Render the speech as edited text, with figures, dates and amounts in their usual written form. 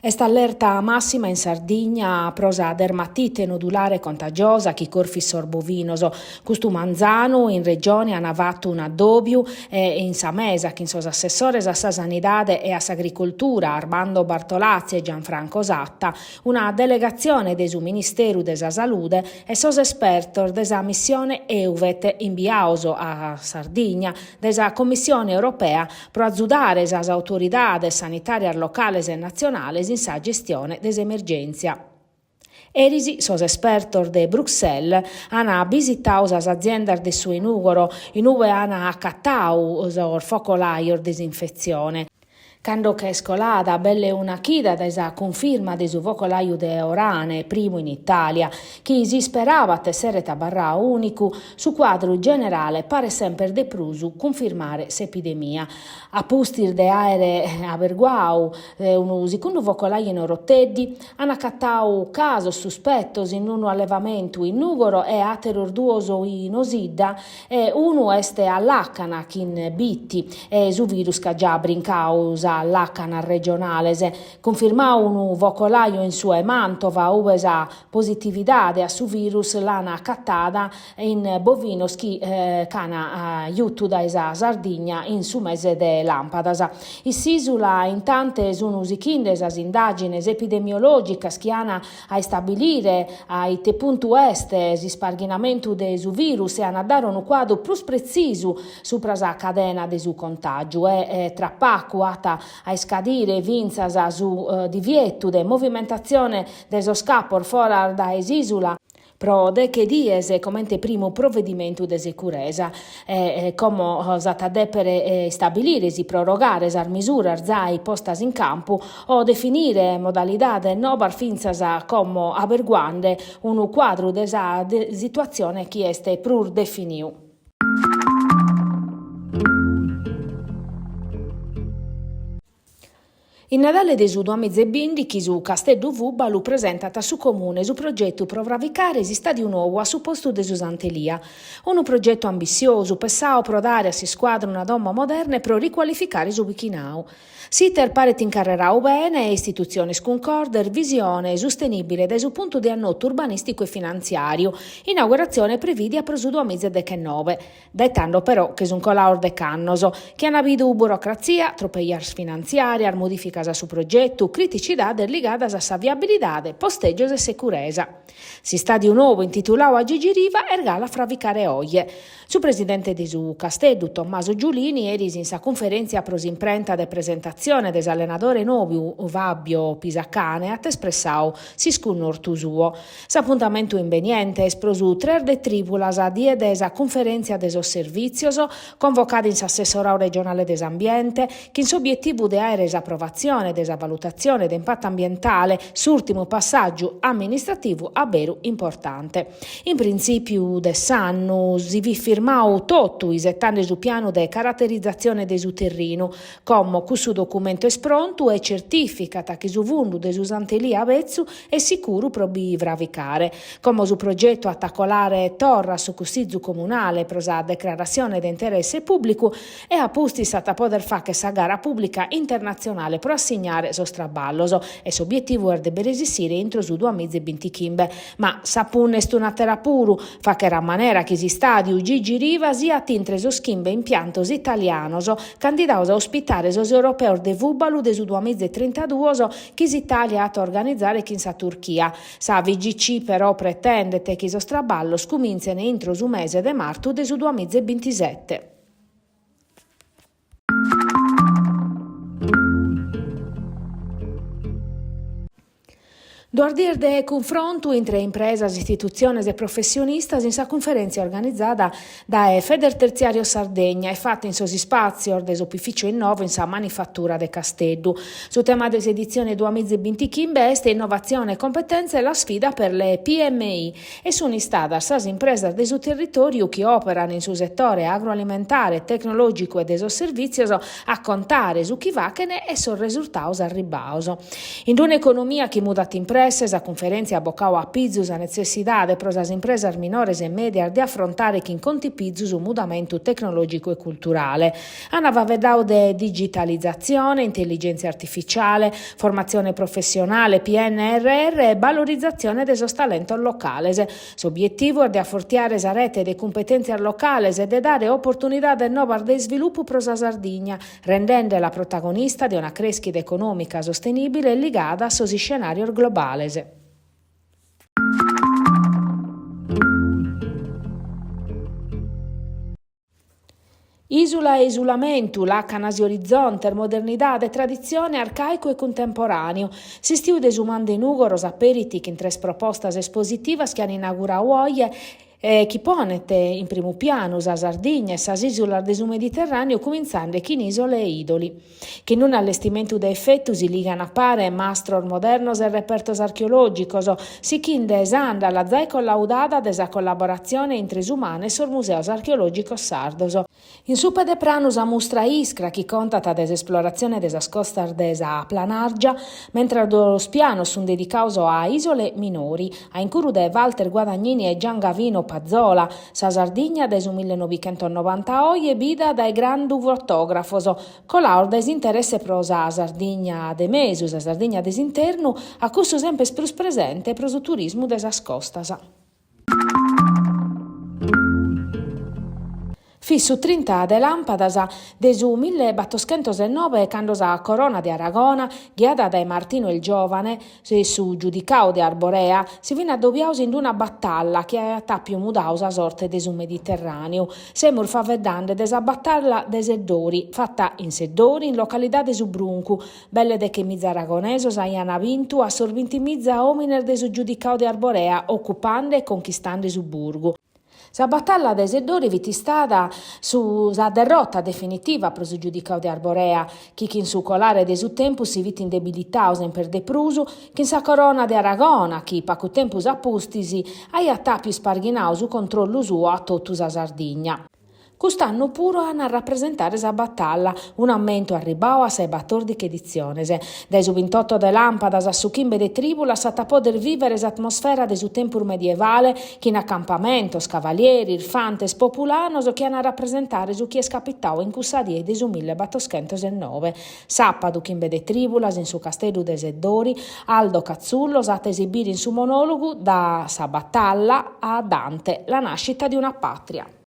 Est allerta màssima in Sardigna pro sa dermatite nodulare contagiosa chi corfit sos bovinos. Custu manzanu in Regione ant fatu un'addòbiu e in sa mesa chin sos assessores a sa Sanidade e a s'Agricoltura Armando Bartolazzi e Gianfranco Satta, una delegatzione de su Ministeru de sa Salude e sos espertos de sa missione EUVET imbiados a Sardigna dae sa Commissione Europea pro azudare sas autoridades sanitàrias locales e natzionales in sa gestione de s'emergèntzia. Eris sos espertos de Bruxelles ant bisitadu sas aziendas de su 'e Nùgoro in ue ant acatadu sos focolajos de s'infetzione. Cando ch'est colada belle una chida dae sa cunfirma de su focolaju de Orane, primu in Itàlia, chi si isperabat esseret abarradu ùnicu, su cuadru generale paret semper de prus cunfirmare s'epidemia. A pustis de àere aberguadu unu segundu focolaju in Oroteddi, ant acatadu casos suspetos in unu allevamentu in Nùgoro e àteros duos in Osidda, E unu est a làcana chin Bitti e su virus ch'at già brincadu sas làcanas regionales. Cunfirmadu unu focolaju in su 'e Mantova ue sa positividade a su virus l'an acatada in bovinos chi ch'an jutu dae sa Sardigna in su mese de làmpadas. In s'ìsula intante sun sichinde sas indàgines epidemiològicas chi an a istabilire a ite puntu est s'isparghinamentu de su virus e an a dare unu cuadru prus pretzisu supra sa cadena de su contàgiu e tra pacu at a iscadire fintzas su divietu de movimentatzione de sos capos foras dae s'ìsula pro deche dies comente primu provedimentu de securesa. E como s'at a dèpere istabilire si prorogare sas misuras zai postas in campu o definire modalidades nobas fintzas a como aberguande unu cuadru de sa situatzione chi est prus definiu. In Nadale de su duamiza e bìndichi su Casteddu Fùbalu presentat a su Comune su progetu pro fravicare s'istàdiu nou a su postu de su Sant'Elia. Unu progetu ambissiosu, pessadu pro dare a s'iscuadra una domo moderna e pro ricualificare su bichinadu. S'iter paret incarreradu bene e istitutziones cuncordes, visione sustenìbile dae su puntu de annotu urbanìsticu e finantziàriu, inauguratzione prevìdia pro su duamiza e dechenoe. Dae tando però che sunt colados dech'annos, chi ant bidu burocratzia, tropejas finantziàrias, modìficas a su progetu, criticidades ligadas a sa viabilidade, postègios e securesa. S'istàdiu nou intituladu a Gigi Riva est galu a fravicare oje. Su presidente de su Casteddu, Tommaso Giulini, eris in sa cunferèntzia pro s'imprenta de presentatzione de s'allenadore nou Fabio Pisacane at espressadu s'iscunnortu suo. S'apuntamentu imbeniente est pro su tres de trìbulas, die de sa cunferèntzia de sos servìtzios, convocada in s'Assessoradu regionale de s'Ambiente, chin s'obietivu de àere s'aprovatzione de sa valutatzione de impatu ambientale, s'ùrtimu passàgiu amministrativu a beru importante. In printzìpiu de s'annu si fit firmadu totu isetende su pianu de caraterizatzione de su terrinu, Como cussu documentu est prontu e certificat chi su fundu de su Sant'Elia betzu est sicuru pro bi fravicare. Como su progetu at a colare torra a su Cussizu Comunale pro sa decrarassione de interesse pùblicu e a pustis s'at a poder fàghere sa gara pùblica internatzionale pro assignare sos traballos e s'obietivu est de bi resissire intro su duamiza e bintichimbe. Ma sa punna est un'àtera puru, fàghere a manera chi s'istàdiu Gigi Riva siat intre sos chimbe impiantos italianos candidados a ospitare sos Europeos de fùbalu de su duamiza e trintaduos chi s'Itàlia at a organizare chin sa Turchia. Sa FIGC però pretendet chi sos traballos cumintzen intro su mese de martu de su duamiza e bintisete. Duas dies de cunfrontu intre impresas, istitutziones e professionistas in sa cunferèntzia organizada dae Federterziarios Sardegna e fata in sos ispàtzios de s'Opificio Innovo in sa Manifattura de Casteddu. Su tema de s'editzione duamiza e bintichimbe est Innovazione e competenze, la sfida per le PMI e sunt istadas sas impresas de su territòriu chi òperan in su setore agroalimentare, tecnològicu e de sos servìtzios a contare su chi faghen e sos resurtados arribbados. In un'economia chi mudat in presse. presse sa cunferèntzia at bocau a pizu sa netzessidade pro sas impresas minores e mèdias de afrontare chin contipizu su mudamentu tecnològicu e culturale. An faeddadu de digitalizatzione, intelligèntzia artificiale, formatzione professionale, PNRR e balorizatzione de sos talentos locales. S'obietivu est de afortiare sa rete de cumpetèntzias locales e de dare oportunidades novas de isvilupu pro sa Sardigna, rendende·la protagonista de una crèschida econòmica sostenìbile e ligada a sos iscenàrios globales. Ìsula e isulamentu, làcanas e orizontes, modernidade, traditzione, arcàicu e cuntemporàneu. S'istiu de su MAM de Nùgoro s'aperit chin tres propostas espositivas chi an inauguradu oje e chi ponent in primu pianu sa Sardigna e sas ìsulas de su Mediterràneu cumintzande chin Isole e Idoli. Chin unu allestimentu de efetu si ligan a pare mastros modernos e repertos archeològicos, sichinde s'àndala zai collaudada de sa collaboratzione intre su MAN e sos museos archeològicos sardos. In su pedepranu sa mustra Iskra chi contat de s'esploratzione de sas costas de sa Planàrgia, mentras duos pianos sunt dedicados a Isole Minori, a incuru de Walter Guadagnini e Gian Gavino Pazzola, Sa Sardigna dae su millenovichentonovanta a oje bida dae grandu fotògrafos, colados dae s'interesse pro sa Sardigna de mesu, sa Sardigna de s'internu, a cussu semper prus presente pro su turismu de sas costas. Fit su trinta de làmpadas de su millebattoschentosenobe cando sa Corona de Aragona, ghiada dae Martino il Giovane, e su Giudicau de Arborea, si fin addobiados in una batalla chi aiat àpiu mudadu sa sorte de su Mediterràneu. Semus faeddande de sa batalla de Seddori, fata in Seddori, in localidade Su Bruncu. Belle dechemiza aragonesos aian bintu a sos bintimiza òmines de su Giudicau de Arborea ocupande e conchistande su burgu. Sa batalla de Seddori fit istada su sa derrota definitiva pro su Giudicau de Arborea, chi chin su colare de su tempus si fit indebilitadu semper de prus, chin sa Corona de Aragona chi, pacu tempus a pustis, aiat àpiu isparghinadu su controllu suo a totu sa Sardigna. Cust'annu puru an a rapresentare sa batalla, un'ammentu arribbadu a sa 'e batòrdighi editziones. Dae su bintotto de làmpadas a su chimbe de trìbulas s'at a pòdere vìvere s'atmosfera de su tempus medievale chin acampamentos, cavalieris, fantes, populanos chi an a rapresentare su chi est capitadu in cussa die de su millebattoschentosenobe. Sàpadu chimbe de trìbulas in su casteddu de Seddori, Aldo Cazzullo s'at a esibire in su monòlogu Da sa batalla a Dante, la nascita di una patria.